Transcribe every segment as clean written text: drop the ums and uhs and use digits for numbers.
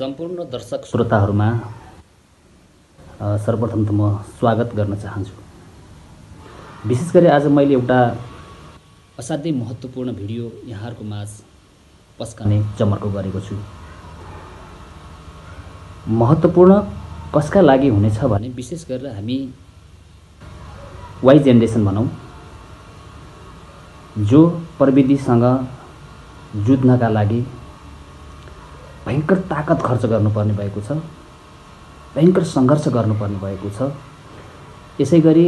सम्पूर्ण दर्शक श्रोताहरूमा सर्वप्रथम त म स्वागत गर्न चाहन्छु। विशेष गरी आज मैले एउटा असाध्यै महत्त्वपूर्ण भिडियो यहाँहरूको माझ पस्कने जमर्को गरेको छु। महत्त्वपूर्ण कसका लागि हुनेछ भने विशेष गरेर हामी वाइ जेनेरेसन भनौँ, जो प्रविधिसँग जुझ्नका लागि भयङ्कर ताकत खर्च गर्नुपर्ने भएको छ, भयङ्कर सङ्घर्ष गर्नुपर्ने भएको छ। यसै गरी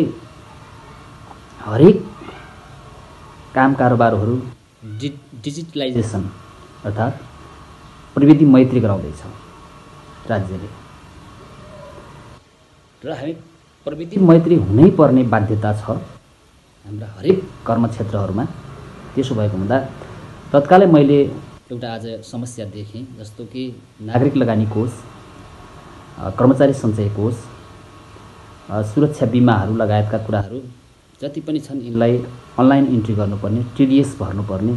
हरेक काम कारोबारहरू डिजिटलाइजेसन अर्थात् प्रविधि मैत्री गराउँदैछ राज्यले, र हामी प्रविधि मैत्री हुनै पर्ने बाध्यता छ हाम्रा हरेक कर्मक्षेत्रहरूमा। त्यसो भएको हुँदा तत्कालै मैले एउटा आज समस्या देखेँ, जस्तो कि नागरिक लगानी कोष, कर्मचारी सञ्चय कोष, सुरक्षा बिमाहरू लगायतका कुराहरू जति पनि छन् यिनलाई अनलाइन इन्ट्री गर्नुपर्ने, टिडिएस भर्नुपर्ने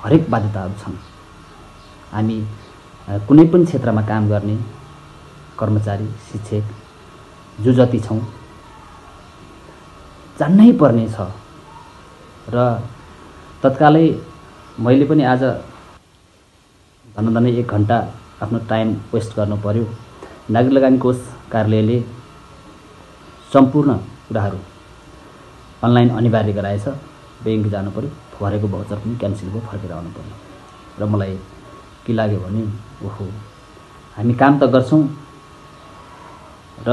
हरेक बाध्यताहरू छन्। हामी कुनै पनि क्षेत्रमा काम गर्ने कर्मचारी, शिक्षक जो जति छौँ जान्नै पर्ने छ। र तत्कालै मैले पनि आज धनधनै 1 घन्टा आफ्नो टाइम वेस्ट गर्नु पर्यो। नागरिक लगानी कोष कार्यालयले सम्पूर्ण कुराहरू अनलाइन अनिवार्य गराएछ। ब्याङ्क जानु पर्यो, भरेको भाउचर पनि क्यान्सल भयो, फर्केर आउनु पर्यो। र मलाई के लाग्यो भने ओहो, हामी काम त गर्छौँ र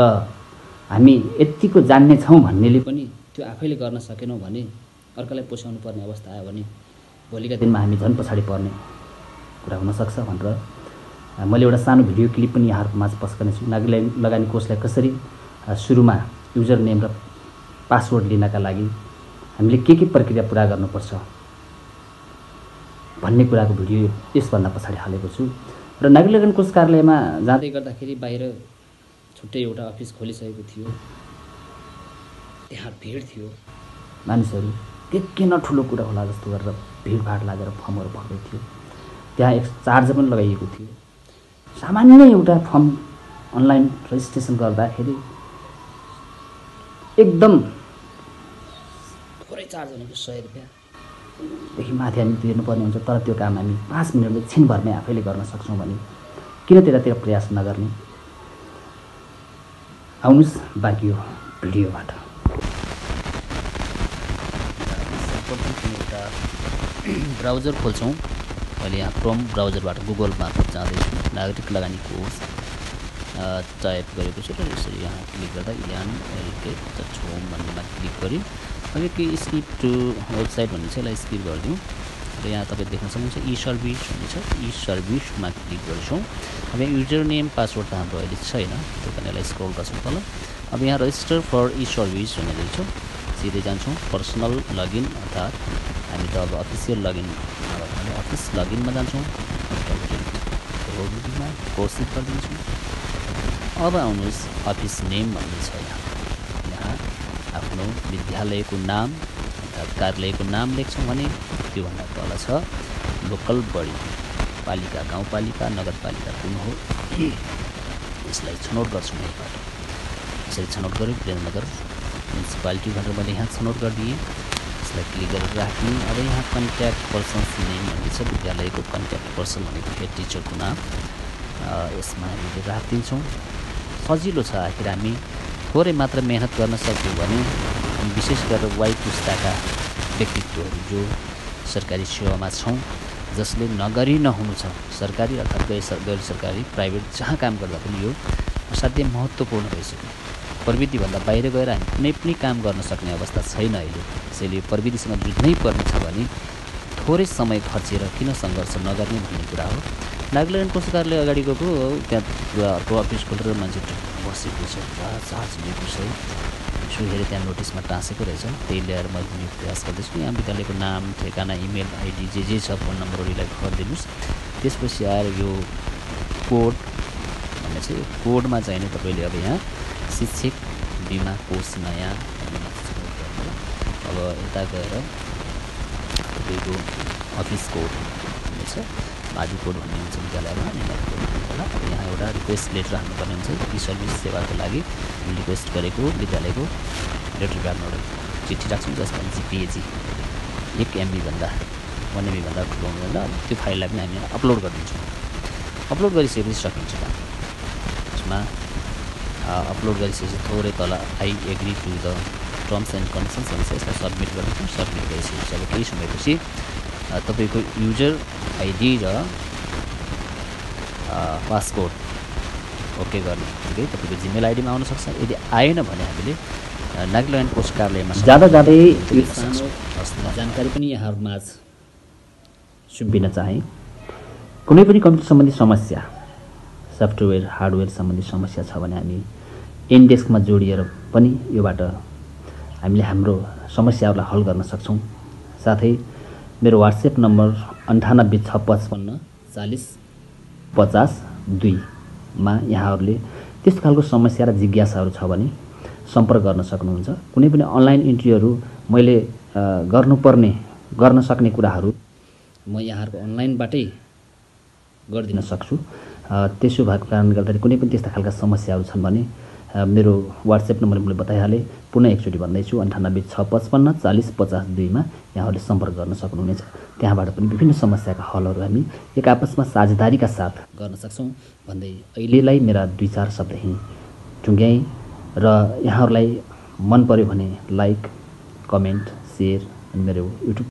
हामी यतिको जान्ने छौँ भन्नेले पनि त्यो आफैले गर्न सकेनौँ भने, अर्कालाई पोसाउनु पर्ने अवस्था आयो भने भोलिका दिनमा हामी झन् पछाडि पर्ने कुरा हुनसक्छ भनेर मैले एउटा सानो भिडियो क्लिप पनि यहाँहरूको माझ पस्कने छु। नागरिक लगानी कोषलाई कसरी सुरुमा युजर नेम र पासवर्ड लिनका लागि हामीले के प्रक्रिया पुरा गर्नुपर्छ भन्ने कुराको भिडियो यसभन्दा पछाडि हालेको छु। र नागरिक लगानी कोष कार्यालयमा जाँदै गर्दाखेरि बाहिर छुट्टै एउटा अफिस खोलिसकेको थियो। त्यहाँ भिड थियो, मानिसहरू के न ठुलो कुरा होला जस्तो गरेर भिडभाड लागेर फर्महरू भर्दै थियो। त्यहाँ एक चार्ज पनि लगाइएको थियो। सामान्य एउटा फर्म अनलाइन रेजिस्ट्रेसन गर्दाखेरि एकदम थोरै चार्ज भनेको 100 रुपियाँदेखि माथि हामी तिर्नुपर्ने हुन्छ। तर त्यो काम हामी 5 मिनटमा छिनभरमै आफैले गर्न सक्छौँ भने किन त्यतातिर प्रयास नगर्ने। आउनुहोस् बाँकी यो भिडियोबाट। एउटा ब्राउजर खोल्छौँ। अहिले यहाँ क्रोम ब्राउजरबाट गुगल मार्फत जाँदैछु। नागरिक लगानी कोष टाइप गरेको छु र यसरी यहाँ क्लिक गर्दा इलान होम भन्नेमा क्लिक गरी अघि के स्किप टु वेबसाइट भन्ने छ, यसलाई स्किप गरिदिउँ। र यहाँ तपाईँ देख्न सक्नुहुन्छ ई सर्भिस भन्ने छ, ई सर्भिसमा क्लिक गर्छौँ। अब यहाँ युजर नेम पासवर्ड त हाम्रो अहिले छैन, त्यो कारण यसलाई स्क्रोल गर्छौँ तल। अब यहाँ रजिस्टर फर ई सर्भिस भनेर दिन्छौँ, सिधै जान्छौँ पर्सनल लगइन, अर्थात् हामी त अब अफिसियल लगइन भने अफिस लगइनमा जान्छौँ। कोसिस गरिदिन्छौँ। अब आउनुहोस् अफिस नेम भन्ने छ, यहाँ आफ्नो विद्यालयको नाम अर्थात् कार्यालयको नाम लेख्छौँ भने त्योभन्दा तल छ लोकल बडी, पालिका, गाउँपालिका, नगरपालिका कुन हो, यसलाई छनौट गर्छौँ यहीँबाट। यसरी छनौट गऱ्यो वीरेन्द्रनगर म्युनिसिपालिटी भनेर मैले यहाँ छनौट गरिदिएँ। यसलाई क्लिक गरेर राख्ने। अब यहाँ कन्ट्याक्ट पर्सन्स नेम भन्ने छ, विद्यालयको कन्ट्याक्ट पर्सन भनेको हेड टिचरको नाम, यसमा हामीले राखिदिन्छौँ। सजिलो छ। आखिर हामी थोरै मात्र मेहनत गर्न सक्यौँ भने विशेष गरेर वाइ पुस्ताका व्यक्तित्वहरू जो सरकारी सेवामा छौँ, जसले नगरी नहुनु छ, सरकारी अर्थात् गैर सरकारी प्राइभेट जहाँ काम गर्दा पनि यो असाध्यै महत्त्वपूर्ण भइसक्यो। प्रविधिभन्दा बाहिर गएर हामी कुनै पनि काम गर्न सक्ने अवस्था छैन अहिले। त्यसैले प्रविधिसँग जुझ्नै पर्ने छ भने थोरै समय खर्चेर किन सङ्घर्ष नगर्ने भन्ने कुरा हो। नागरिक लगानी कोष कार्यालय अगाडि गएको, त्यहाँ अर्को अफिस खोलेर मान्छे बसेको छ, चार्ज लिएको छ। यसो हेरेँ त्यहाँ नोटिसमा टाँसेको रहेछ, त्यही ल्याएर मैले पनि प्रयास गर्दैछु। यहाँ विद्यालयको नाम, ठेगाना, इमेल आइडी जे छ, फोन नम्बरहरू यसलाई भरिदिनुहोस्। त्यसपछि आएर यो कोड भन्ने छ, यो कोडमा चाहिँ नि तपाईँले अब यहाँ शिक्षक बिमा कोष नयाँ, अब यता गएर तपाईँको अफिस कोड भन्ने छ, बाजु कोड भन्ने हुन्छ विद्यालयमा, नेपाली कोड होला। अब रिक्वेस्ट लेटर हाल्नुपर्ने हुन्छ। ई सर्भिस सेवाको लागि रिक्वेस्ट गरेको विद्यालयको लेटर प्याडमा एउटा चिठी राख्छौँ, जसमा जिपिएजी 1 MB भन्दा 1 MB भन्दा ठुलो हुँदैन। त्यो फाइललाई पनि हामी अपलोड गरिदिन्छौँ। अपलोड गरिसकेपछि सकिन्छ काम। यसमा अपलोड गरिसकेपछि थोरै तल I agree to the terms and conditions भन्छ, यसलाई सब्मिट गर्नुहुन्छ। सब्मिट गरिसकेपछि अब केही समयपछि तपाईँको युजर आइडी र पासकोड ओके गर्नु तपाईँको जिमेल आइडीमा आउन सक्छ। यदि आएन भने हामीले नागाल्यान्ड पोस्ट कार्यालयमा जाँदै जानकारी पनि यहाँहरूमाझ सुम्पिन चाहे। कुनै पनि कम्प्युटर सम्बन्धी समस्या, सफ्टवेयर हार्डवेयर सम्बन्धी समस्या छ भने हामी एनडेस्कमा जोडिएर पनि योबाट हामीले हाम्रो समस्याहरूलाई हल गर्न सक्छौँ। साथै मेरो वाट्सएप नम्बर 9865 40 50 2 मा यहाँहरूले त्यस्तो खालको समस्या र जिज्ञासाहरू छ भने सम्पर्क गर्न सक्नुहुन्छ। कुनै पनि अनलाइन इन्ट्रीहरू मैले गर्न सक्ने कुराहरू म यहाँहरूको अनलाइनबाटै गरिदिन सक्छु। त्यसो भएको कारणले गर्दाखेरि कुनै पनि त्यस्ता खालका समस्याहरू छन् भने मेरो वाट्सएप नम्बर मैले बताइहालेँ, पुनः एकचोटि भन्दैछु 9865 40 50 2 मा यहाँहरूले सम्पर्क गर्न सक्नुहुनेछ। त्यहाँबाट पनि विभिन्न समस्याका हलहरू हामी एक आपसमा साझेदारीका साथ गर्न सक्छौँ भन्दै अहिलेलाई मेरा 2-4 शब्द यहीँ टुङ्ग्याएँ र यहाँहरूलाई मन पर्यो भने लाइक, कमेन्ट, सेयर अनि मेरो युट्युब